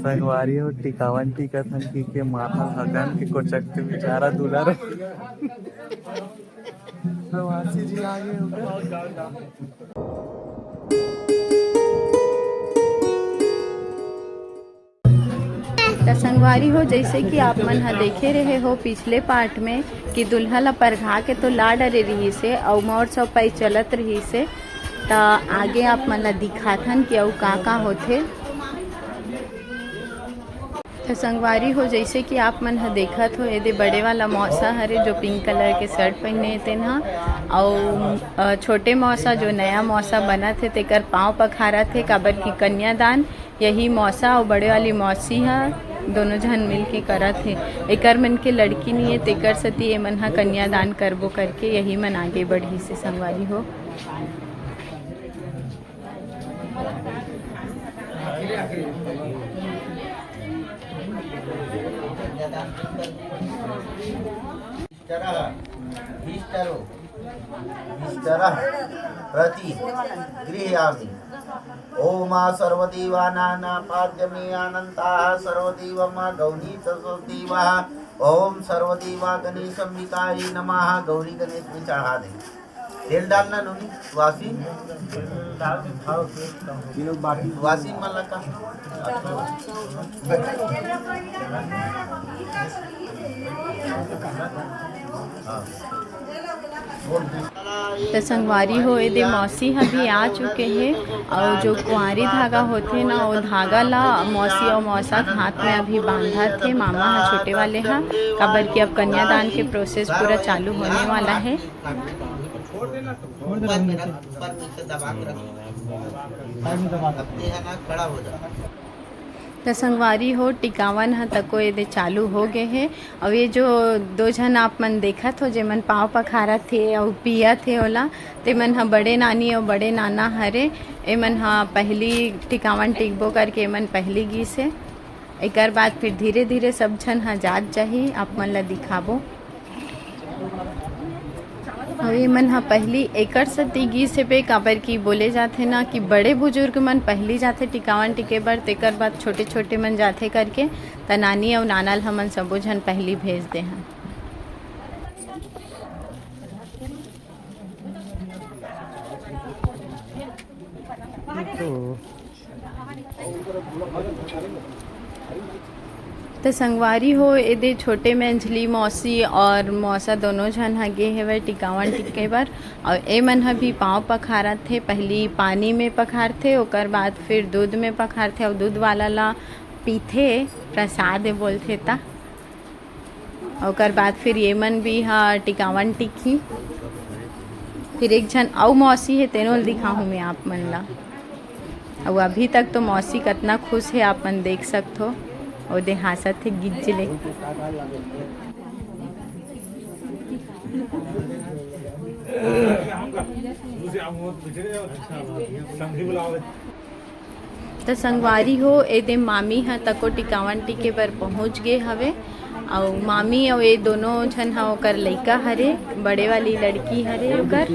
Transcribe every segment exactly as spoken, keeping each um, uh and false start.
संगवारी हो, टिकावन टिकत हन कि के माथा थकान के कोचक के बेचारा दुलार। प्रवासी जी आगे हो गए। त संगवारी हो, जैसे कि आप मन ह देखे रहे हो पिछले पार्ट में कि दुल्हा ला परघा के तो ला डरे रिहिस हे अउ मोर चौपाई चलत रिहिस हे। त आगे आप मन ला दिखाथन कि अउ का का होथे। त संगवारी हो, जैसे कि आप मन ह देखत हो, एदे बड़े वाला मौसा हरे जो पिंक कलर के शर्ट पहने हे तेन ह, अउ अ, छोटे मौसा जो नया मौसा बनत हे तेकर पाँव पखारत हे, काबर कि कन्यादान यही मौसा अउ बड़े वाली मौसी ह दोनों झन मिल के करत हे। एकर मन के लड़की नहीं हे, तेकर सेती एमन ह कन्यादान करबो करके यही मन आगे बढ़िस हे संगवारी हो। भिष्टरः, भिष्टरो, भिष्टरः प्रतिगृह्णामि। ॐ आ सर्वदेवानां पाद्य मे अनन्ताः सर्वदेवमा गौरी च सर्वदेवाः। ॐ सर्वदेवा गणेशम्बिकायै नमः। गौरी गणेश में चढ़ा दे। तेल डालना नोनी, वासी। वासी मन लगा। हाँ। त संगवारी हो, एदे मौसी ह भी आ चुके हे, अउ जो कुंवारी धागा होथे ना, वो धागा ला मौसी अउ मौसा के हाथ में अभी बांधत हे मामा ह, छोटे वाले ह, काबर कि अब कन्यादान के प्रोसेस पूरा चालू होने वाला है। त संगवारी हो, टिकावन ह तको एदे चालू हो गे हे। अउ ये जो दो झन आप मन देखत हो, जेमन पाँव पखारत हे अउ पियत हे ओला, तेमन ह बड़े नानी अउ बड़े नाना हरे। एमन ह पहिली टिकावन टिकबो करके एमन पहिली गिस हे। एकर बाद फिर धीरे-धीरे सब झन ह जात जाही, आप मन ल दिखाबो। अउ ये मन ह पहिली एकर सेती गिस हेबे, काबर कि बोले जाथे ना कि बड़े बुजुर्ग मन पहिली जाथे टिकावन टिके बर, तेकर बाद छोटे-छोटे मन जाथे करके, त नानी अउ नाना ल हमन सबो झन पहिली भेज दे हन। त संगवारी हो, एदे छोटे में अंजलि मौसी और मौसा दोनों झन ह गे हेवय टिकावन टिके बर। और ए मन ह भी पाँव पखारत हे, पहली पानी में पखारथे, ओकर बाद फिर दूध में पखारथे, और दूध वाला ला पीथे, प्रसाद ए बोलथे ता। ओकर बाद फिर ये मन भी ह टिकावन टिकही। फिर एक झन अउ मौसी हे, तेनो ल दिखाहूँ मैं आप मन ला। अउ अभी तक तो मौसी कतना खुश हे, आप मन देख सकथो। ओदे हाँसत हे गिज्ज ले। त संगवारी हो, एदे मामी ह तको टिकावन टिके बर पहुँच गे हवे। अउ मामी अउ ए दोनों झन ह ओकर लइका हरे, बड़े वाली लड़की हरे ओकर,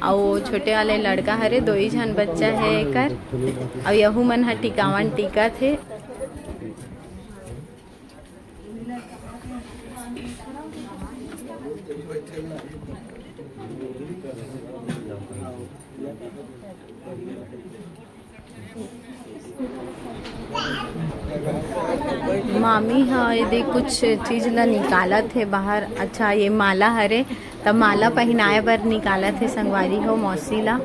अउ छोटे वाले लड़का हरे, दो ही झन बच्चा हे एकर। अउ यहू मन ह टिकावन टिकत हे। मामी ह एदे कुछ चीज ला निकालत हे बाहर। अच्छा, ये माला हरे, त माला पहिनाए बर निकालत हे संगवारी हो मौसी ला।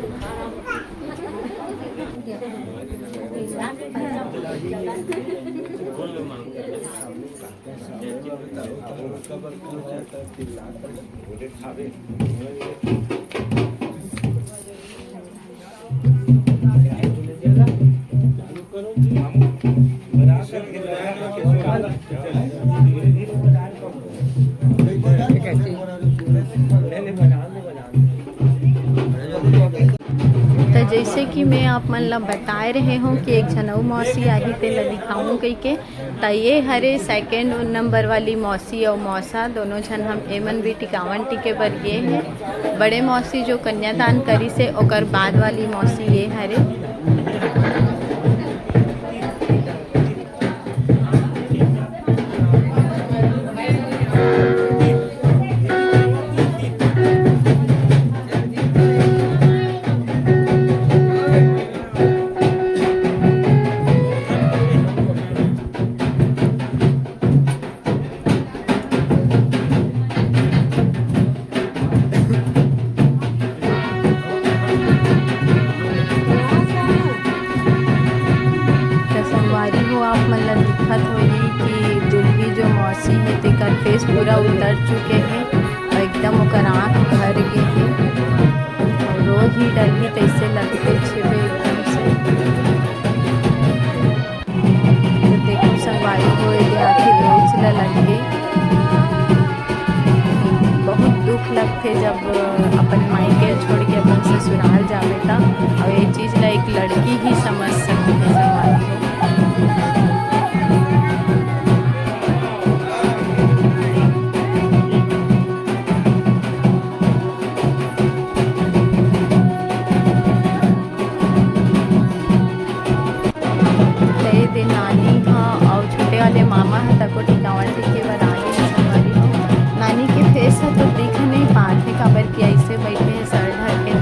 त जैसे कि मैं आप मन ला बताए रहे हूँ कि एक झन अउ मौसी आही, तेला दिखाऊं कहिके। त ये हरे सेकंड नंबर वाली मौसी अउ मौसा, दोनों झन हम एमन भी टिकावन टिके बर गे हे। बड़े मौसी जो कन्यादान करिस हे, ओकर बाद वाली मौसी ये हरे। मन ल दिखत होही कि दुल्ही जो मौसी हे, तेकर फेस पूरा उतर चुके हे अउ एकदम ओकर आँख भर गे हे। अउ रो ही डरही तइसे लगथे छेबे एकदम से। तो देखो संगवारी हो, ये आखिर रोज ल लग गे। बहुत दुख लगथे जब अपन मायके छोड़ के अपन ससुराल जावे त, अउ ये चीज ला एक लड़की ही समझ सकथे संगवारी हो। ते दे नानी ह अउ छोटे वाले मामा ह तको टिकावन टिके बर आगे हे संगवारी हो। नानी के फेस ह तो दिख नहीं पात हे, काबर कि ऐसे बैठे हे सर ढक के।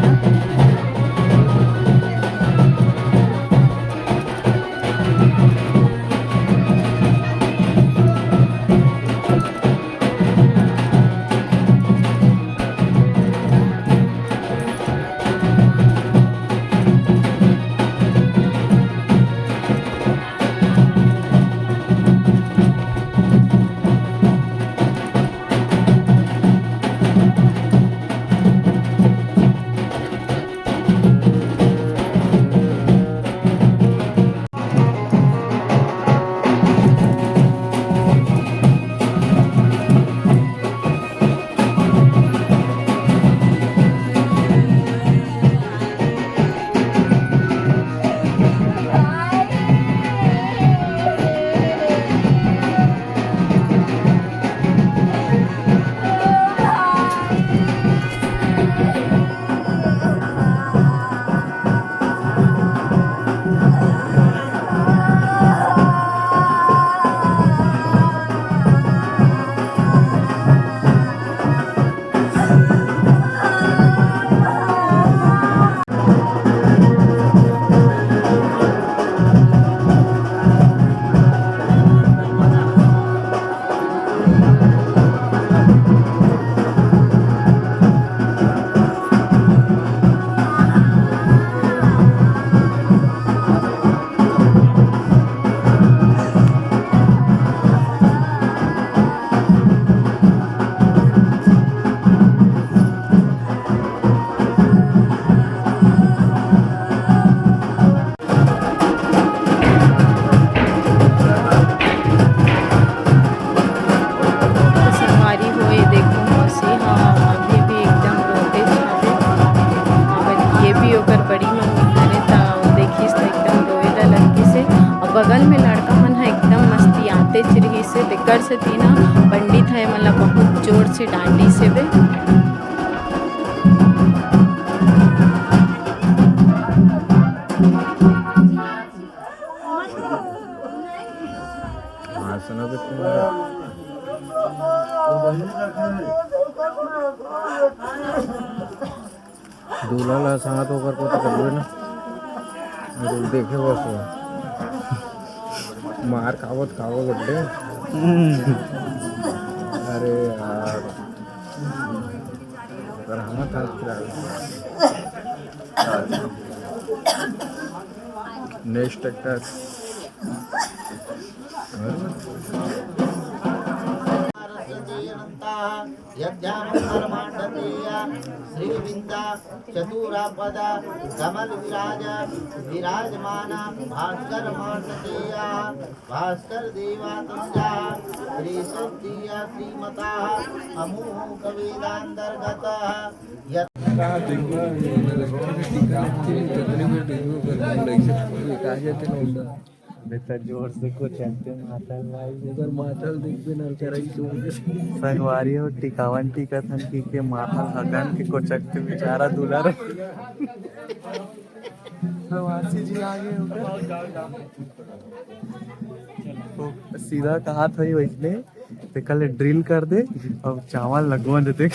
त संगवारी हो, ये देखो, मौसी ह अभी भी एकदम रोते हवे। अगर ये भी ओकर बड़ी मम्मी हरे, त देखिस त एकदम रोए ला लग गिस हे। अउ बगल में लड़का मन ह एकदम मस्तियाते चिरहिस हे, तेकर सेती ना पंडित ह एमन ला बहुत जोर से डांटिस हेबे। हाँ, सुना तो क्यों? दूल्हा ला साथ ओकर को तो करबे ना। अरे देखे बस वो। मार खावत खावत बड्डे। अरे यार। पर हम था क्या? Next actor. यज्ञामंगलमांडतेय श्रीविंद चतुरापद कमल विराज विराजमान भास्कर मांडतेय भास्कर देवा तुंजा श्री सोत्तीय श्रीमता अमोघ वेदांतर्गत यत बेटा जोर से को चलते मातल भाई। ओकर मातल देखबे ना, ओकर ऐसे हो गए। संगवारी हो, टिकावन टिकत हन कि के मातल हगन के कोचक के बेचारा दुलार। प्रवासी जी आगे हो गए। तो सीधा कहा था ही वैसने, ते कल ड्रिल कर दे और चावल लगवा देते।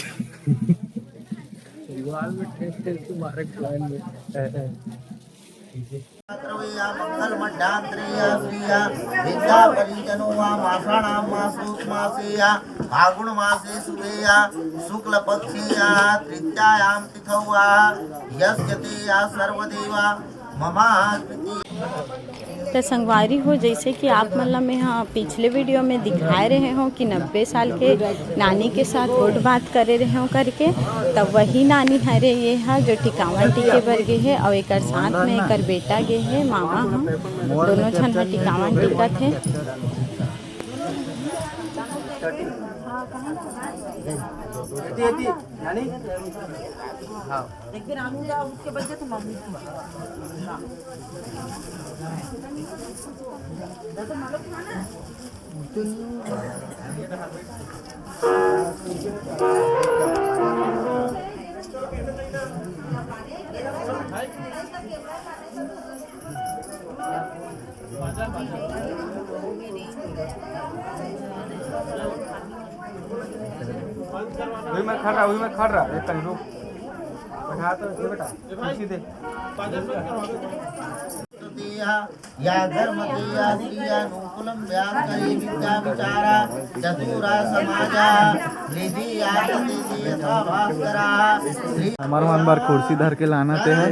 दीवार में ठेस ठेस के मारे प्लान में। ए, ए। मंगलमड्डांतरेय श्रिय विद्यापरिजनो वा मासाणां मासोऽस्मासेय फागुणमासे शुभेय शुक्लपक्षेय तृतीयायां तिथौ वा यस्य ते या सर्वदेवा ममाकृति। त संगवारी हो, जैसे कि आप मन ला मैं ह पिछले वीडियो में दिखाए रहे हों कि नब्बे साल के नानी के साथ गोठ बात करे रहे हों करके, त वही नानी हरे ये ह, जो टिकावन टिके बर गे हे, अउ एकर साथ में एकर बेटा गे हे, मामा ह, दोनों झन ह टिकावन टिकत हे। वही मैं खड़ रहा, वही मैं खड़ रहा, एक कहीं रुक। बैठा तो ये बेटा, कुर्सी दे। या धर्म के या श्रिया अनुकूलं व्याकरे विद्या विचारा चतुरा समाजा। निधि आचते यथा भास्करा। हमर मन बर कुर्सी धर के लाना ते है।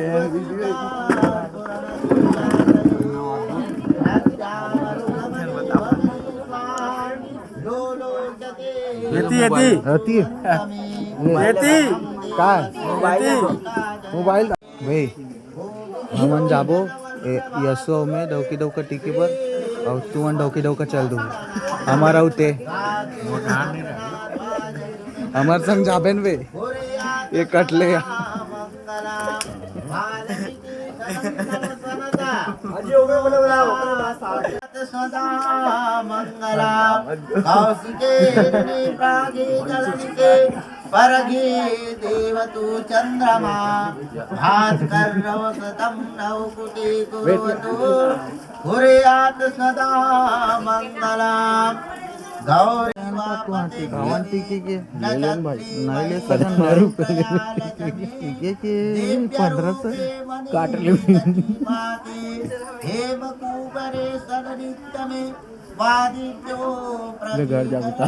एती, एती। एती। एती। का? एती। मोबाइल। भाई, हमन जाबो, ए, यसो में डौकी डौका टिके बर, अउ तुमन डौकी डौका चल दू। हमर अउ ते। हमर संग जाबे न बे। ये कटले या। सदा मंगला कौशिके रणे प्रागे जलनिके परगे देवतु चंद्रमा भास्करवसतं नवकुटे कुर्वतु कुर्यात् सदा मंगलम्। गौरी टिकावन टिके के ले लेन भाई, नहीं ले सकन भाई। टिके के पंद्रह सौ काट ले। हेम कुबरे सननित्य में वादिभ्यो ले घर जा बता।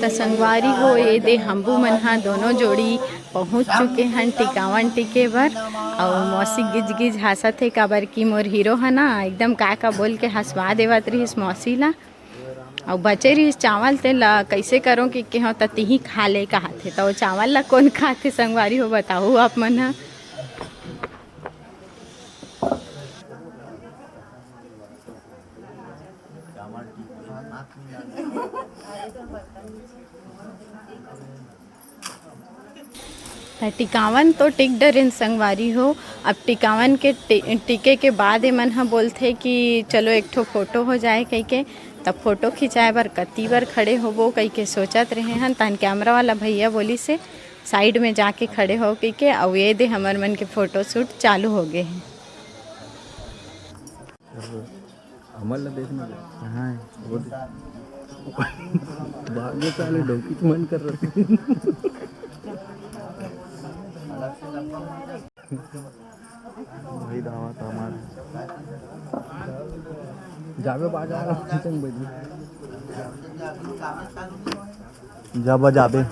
त संगवारी हो, ये दे हमू मन ह दोनों जोड़ी पहुँच चुके हन टिकावन टिके बर। अउ मौसी गिज गिज हाँसत हे, काबर कि मोर हीरो ह ना एकदम का का बोल के हंसवा देवत रहिस मौसी ला। अउ बचे रहिस चावल, तेन ला कइसे करों कि केहों त तिही खा ले कहत हे। त वो चावल ला कोन खाथे संगवारी हो, बताहू आप मन ह। त टिकावन तो टिक डरेन संगवारी हो। अब टिकावन के टि-, टिके के बाद एमन ह बोलथे कि चलो एक ठो फोटो हो जाए कहिके। तब फोटो खिंचाए बर कति बर खड़े होबो कहिके सोचत रहे हन, तहन कैमरा वाला भैया बोलिस हे, साइड में जाके खड़े हो कहिके। अउ ये दे हमर मन के फोटो शूट चालू हो गे हे। हमर ला देखना दे। हाँ। वो दे। भागे साले, डौकी तो मन कर रहा। वही दावा था हमारे। जाबे बाजार, हम चंग बजी। जा बजाबे।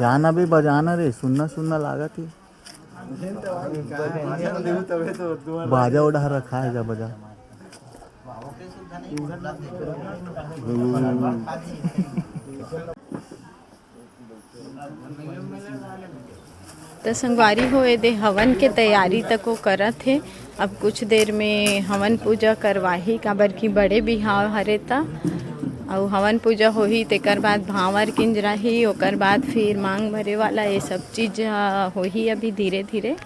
जाना भी बजाना रे, सुनना सुनना लागत ही। बाजा उड़ा रखा है, जा बजा। त संगवारी हो, ए दे हवन के तैयारी तको करत हे। अब कुछ देर में हवन पूजा करवाही, काबर कि बड़े बिहाव हरे त। अउ हवन पूजा होही, तेकर बाद भांवर किंजराही, ओकर बाद फिर मांग भरे वाला, ये सब चीज, अ, होही अभी धीरे धीरे।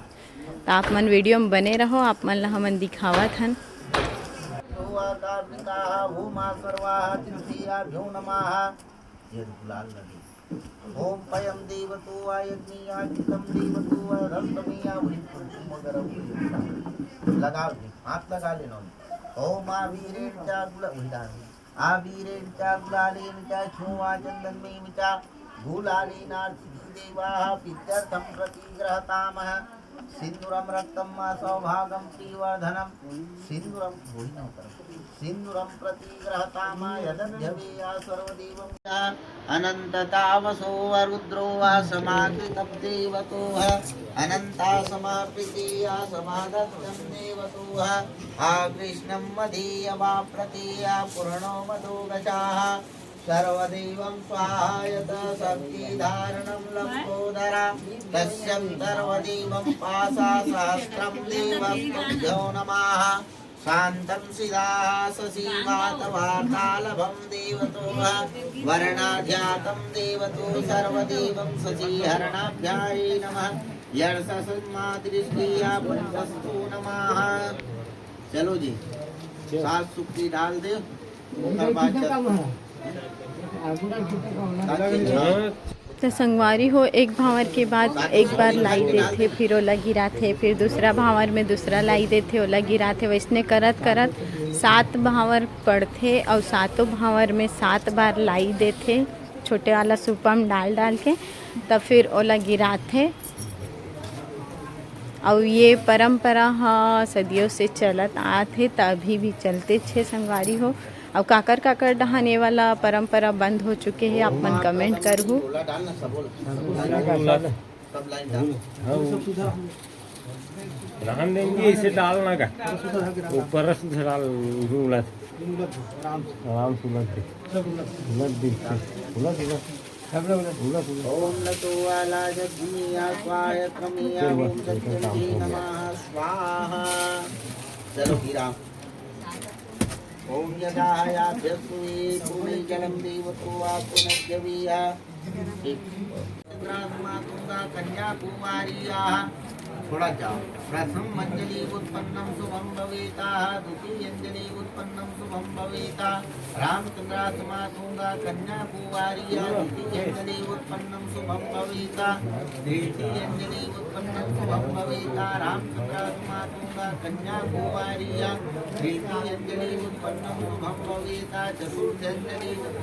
त आप मन वीडियो में बने रहो, आप मन ला हमन दिखावत हन। ये गुलाल लगे। ओम पयम देवतो वा यज्ञिया चितम देवतो वा रसमे या वही कुमकुम वगैरह लगाओ जी, हाथ लगा लेना। ओम आवीरेण चा गुला-, वही डाल दे। आवीरेण चा गुलालेन चा छुवा चंदनमेव चा गुलालेनार्चिति देवाः प्रीत्यर्थं प्रतिगृह्णातामः। सिंदूरं रक्तं मा सौभागं श्रीवर्धनं सिंदूरं भूयिनं करोतु। सिंदूरं प्रतिगृह्णाति मा यदद्य वेय्या सर्वदेवं। अनन्ततावसो व रुद्रो वा समाकृतं देवतोह। अनन्तासमाप्रीत्या समादात्यं देवतोह। आ कृष्णं मदीयमाप्रीत्या पूर्णो मदोघचाः। सर्वदेवं स्वाहा यतः शक्तिधारणं लम्बोदरा। तस्यं सर्वदेवं पाशासहस्रं देवस्तुभ्यो नमः। शान्तं शिलाः शशिवातवार्तालभं देवतोह। वर्णाढ्यातं देवतो सर्वदेवं शशिहरणाढ्याय नमः। यर्षसन्मादृष्ट्या पुष्पस्तु नमः। चलो जी, सात सुक्की डाल दे। ओकर बाद चल। तो संगवारी हो, एक भांवर के बाद एक बार लाई देथे, फिर ओला गिराथे, फिर दूसरा भांवर में दूसरा लाई देथे, ओला गिराथे। वैसने करत करत सात भांवर पड़थे अउ सातों भांवर में सात बार लाई देथे। छोटे वाला सुपा म डाल डाल के, तब फिर ओला गिराथे। अउ ये परंपरा ह सदियों से चलत आत हे, त अभी भी चलते छे संगवारी हो। अउ काकर काकर डहान ये वाला परंपरा बंद हो चुके हे, आप मन कमेंट करहू। रामदेव जी, इसे डालना का ऊपर से डाल, उलट। आराम से उलट दे। उलट दे, उलट दे। ओम नतो वाला जज्ञिया स्वाहा क्रमिया ओम सत्यमी नमः स्वाहा। चलो गिरा। ओम यदा याभ्यस्तु भूमि जलम देवतो वा पुनर्जवीया। चंद्रासमातुंगा कन्या कुमारियाः। थोड़ा जाओ। प्रथम अंजलि उत्पन्नम शुभम भवेताः। द्वितीय अंजलि उत्पन्नम शुभम भवेता। रामचंद्रासमातुंगा कन्या कुमारियाः। द्वितीय अंजलि उत्पन्नम शुभम भवेता। तृतीय अंजलि उत्पन्नम शुभम भवेता। रामचंद्रासमातुंगा कन्या कुमारियाः। तृतीय अंजलि उत्पन्नम शुभम भवेता। चतुर्थ अंजलि उत्पन्नम